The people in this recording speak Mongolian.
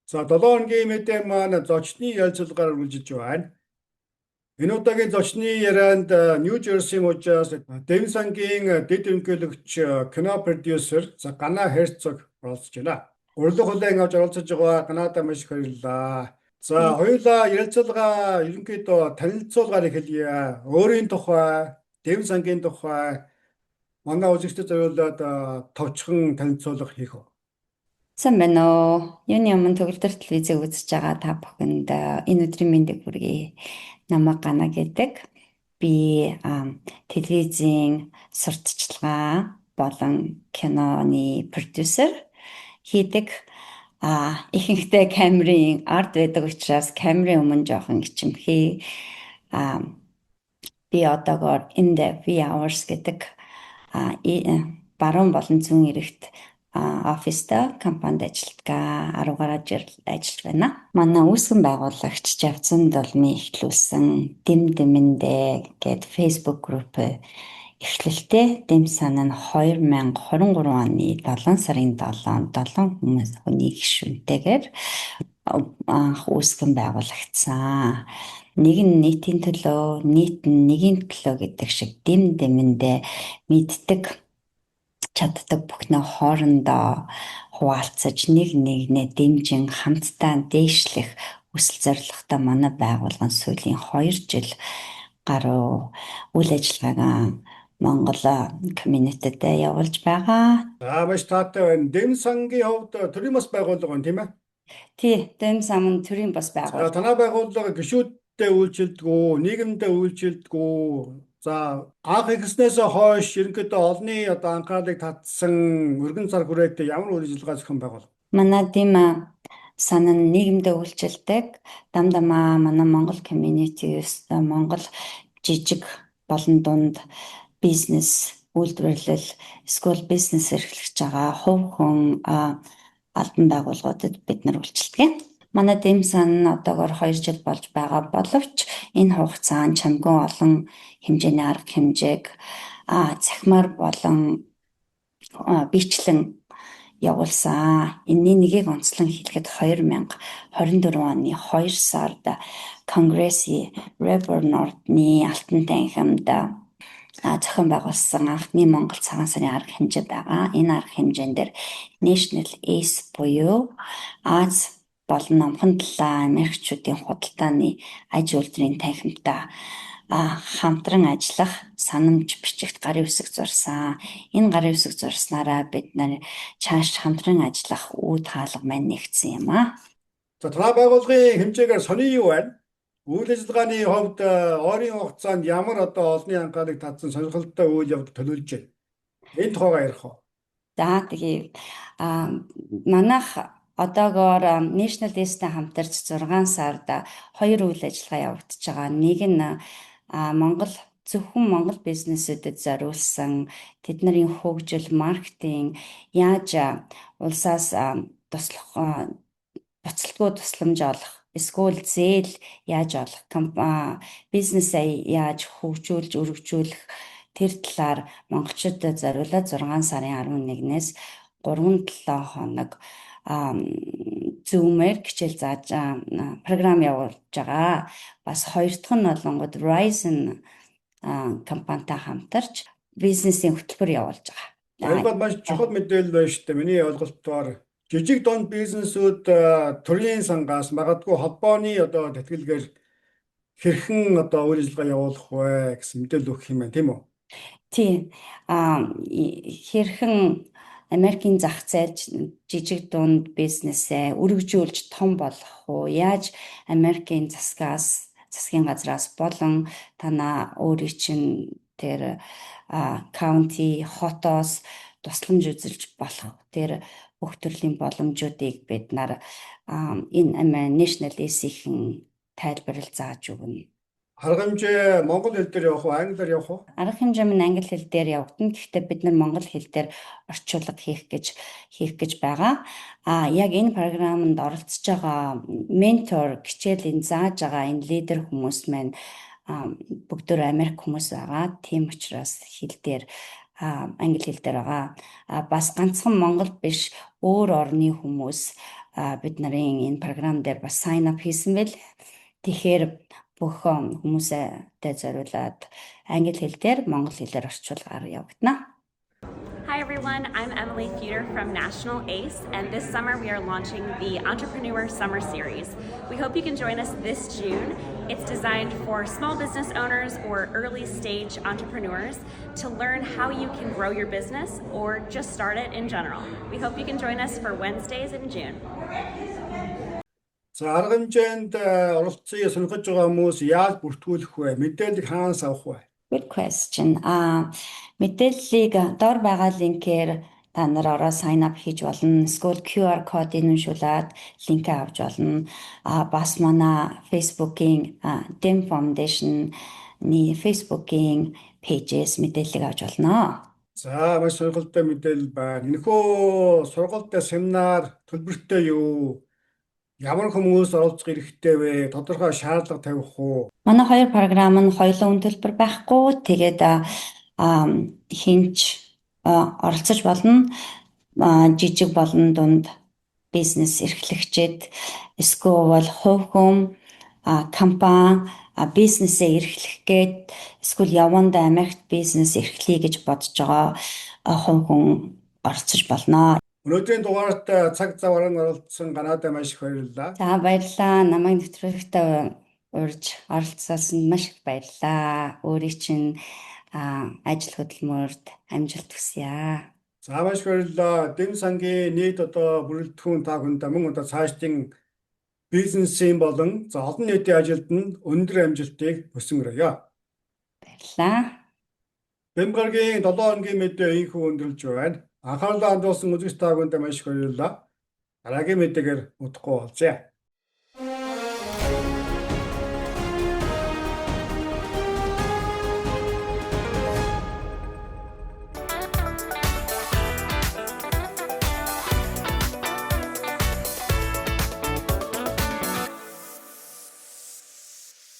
За, 7 хоногийн мэдээ маань зочны ярилцлагаар үргэлжилж байна. Энэ удаагийн зочны ярианд Нью Жерси мужаас Дэмсангийн дэд ерөнхийлөгч, кино продюсер за Гана Херцог оролцож байна. Урилга хүлээн авч оролцож байгаа Ганада маш их баярлалаа. За, хоёулаа ярилцлага ерөнхийдөө танилцуулгаар эхэлье. Өөрийн тухай, Дэмсангийн тухай манай үзэгчдэд зориулаад товчхон танилцуулга хийх үү? Сайн байна уу? Юуны өмнө төгөлдөр телевизийг үзэж байгаа та бүхэнд энэ өдрийн мэндийг хүргэе. Намайг Гана гэдэг. Би телевизийн сурталчилгаа болон киноны продюсер хийдэг. Ихэнхдээ камерын ард байдаг учраас камерын өмнө жоохон ичимхий. Би одоогоор In the Wee Hours гэдэг баруун болон зүүн эрэгт оффиста компанид ажилладаг, 10 гаруй жил ажиллаж байна. Манай үүсгэн байгуулагч Жавцан Дулмын эхлүүлсэн Дэм Дэмэндэ гээд Facebook group эхлэлтэй Дэм сан нь 2023 оны 7 сарын 7-нд 7 хүмүүс хүний гишүүнтэйгээр анх үүсгэн байгуулагдсан. Нэг нь нийтийн төлөө, нийт нь нэгийн төлөө гэдэг шиг дэм дэмэндээ мэддэг, чаддаг бүхнээ хоорондоо хуваалцаж, нэг нэгнээ дэмжин хамтдаа дээшлэх хүсэл зорилготой манай байгууллага нь сүүлийн 2 жил гаруй үйл ажиллагаагаа Монгол community-д явуулж байгаа. За, маш таатай байна. Дэм сангийн хувьд төрийн бас байгууллага байна, тийм ээ? Тий, Дэм сан нь төрийн бас байгууллага. Танай байгууллага гишүүдтэй үйлчилдэг үү, нийгэмдээ үйлчилдэг үү? За, анх эхэлснээс хойш ерөнхийдөө олонний одоо анхаарлыг татсан өргөн цар хүрээтэй ямар үйл ажиллагаа зохион байгуулав? Манай Дэм сан нь нийгэмдээ үйлчилдэг. Дам дамаа манай Монгол community, Монгол жижиг болон дунд бизнес, үйлдвэрлэл, эсвэл бизнес эрхлэж байгаа хувь хүн, албан байгууллагуудад бид нар үйлчилдэг. Манай Дэм сан нь одоогоор 2 жил болж байгаа боловч энэ хугацаанд чамгүй олон хэмжээний арга хэмжээг цахимаар болон биечлэн явуулсан. Энэний нэгийг онцлон хэлэхэд 2024 оны 2 сард Конгрессын Rayburn ордны Алтан танхимд зохион байгуулсан анхны Монгол цагаан сарын арга хэмжээ байгаа. Энэ арга хэмжээн дээр National ACE буюу Ази болон Номхон далайн Америкчуудын худалдааны аж үйлдвэрийн танхимтай хамтран ажиллах санамж бичигт гарын үсэг зурсан. Энэ гарын үсэг зурснараа бид нар чааш хамтран ажиллах үүд хаалга маань нээгдсэн юм аа. За, танай байгууллагын хэмжээгээр сони юу байна? Үйл ажиллагааны хувьд ойрын хугацаанд ямар одоо олонний анхаарлыг татсан сонирхолтой үйл явдал төлөвлөж байна? Энэ тухайгаа ярих уу? За, тэгээ манайх одоогоор National ACE-тэй хамтарч 6 сард хоёр үйл ажиллагаа явагдаж байгаа. Нэг нь Монгол, зөвхөн Монгол бизнесүүдэд зориулсан тэдний хөгжил, маркетинг, яаж улсаас туслах, буцалтгүй тусламж олох, эсвэл зээл яаж олох, бизнесээ яаж хөгжүүлж өргөжүүлэх, тэр талаар монголчуудад зориулаад 6 сарын 11-ээс 3-7 хоног Zoom-ээр хичээл зааж програм явуулж байгаа. Бас хоёр дахь нь болонгууд Verizon компанитай хамтарч бизнесийн хөтөлбөр явуулж байгаа. Энэ бол маш чухал мэдээлэл байна шүү дээ. Миний ойлголтоор жижиг дунд бизнесүүд төрийн сангаас магадгүй холбооны одоо тэтгэлгээр хэрхэн одоо үйл ажиллагаа явуулах вэ гэсэн мэдээлэл өгөх юм байна, тийм үү? Тийм. Хэрхэн Америкийн зах зээлд жижиг дунд бизнесээ өргөжүүлж том болгох уу? Яаж Америкийн засгаас, засгийн газраас болон танаа өөрийн чинь тэр county, хотоос тусламж үзүүлж болох тэр бүх төрлийн боломжуудыг бид нар энэ National ACE-ийн тайлбарлал зааж өгнө. Арга хэмжээ монгол хэл дээр явах уу, англиар явах уу? Арга хэмжээ минь англи хэл дээр явагдана. Гэхдээ бид нар монгол хэл дээр орчуулга хийх гэж байгаа. Яг энэ програмд оролцож байгаа ментор, хичээлийн зааж байгаа энэ лидер хүмүүс маань бүгдөө Америк хүмүүс байгаа. Тийм учраас хэл дээр, англи хэл дээр байгаа. Бас ганцхан Монгол биш, өөр орны хүмүүс Бид нарын энэ програм дээр бас sign up хийсэн байл. Тэгэхээр бүх хүмүүстэй зориулаад англи хэл дээр, монгол хэлээр орчуулгаар явагдана. Hi everyone, I'm Emily Fuder from National ACE, and this summer we are launching the Entrepreneur Summer Series. We hope you can join us this June. It's designed for small business owners or early stage entrepreneurs to learn how you can grow your business or just start it in general. We hope you can join us for Wednesdays in June. За, арга хэмжээнд оролцъё сонирхож байгаа хүмүүс яаж бүртгүүлэх вэ? Мэдээллийг хаанаас авах вэ? Good question. Мэдээллийг доор байгаа линкээр та нар ороо sign up хийж болно. Эсвэл QR кодыг уншуулад линкээ авч болно. Бас манай Facebook-ийн Dem Foundation-ны Facebook-ийн page-ээс мэдээллийг авч болно. За, маш сонирхолтой мэдээлэл байна. Энэхүү сургалт, семинар төлбөртэй юу? Ямар хүмүүс оролцох эрхтэй вэ? Тодорхой шаардлага тавих уу? Манай хоёр програм нь хоёулаа үнэ төлбөр байхгүй. Тэгээд хэн ч оролцож болно. Жижиг болон дунд бизнес эрхлэгчид эсвэл бол хувь хүн, компани бизнесээ эрхлэх гээд эсвэл явандаа Америкт бизнес эрхлэе гэж бодож байгаа хувь хүн оролцож болно. Өнөөдрийн дугаарт цаг зав гарган оролцсон Ганадаа маш их баярлалаа. За, баярлалаа. Намайг нэвтрүүлэгтээ урьж оролцуулсанд маш их баярлалаа. Өөрийн чинь ажил хөдөлмөрт амжилт хүсье. За, маш их баярлалаа. Дэм сангийн нийт одоо бүрэлдэхүүн та бүхэндээ мөн одоо цаашдын бизнесийн болон за олон нийтийн ажилд нь өндөр амжилтыг хүсэн өрөөе. Баярлалаа. Бямба гарагийн 7 хоногийн мэдээ ийнхүү өндөрлөж байна. Анхаарлаа хандуулсан үзэгч та бүхэндээ маш их баярлалаа. Дараагийн мэдээгээр удахгүй уулзъя.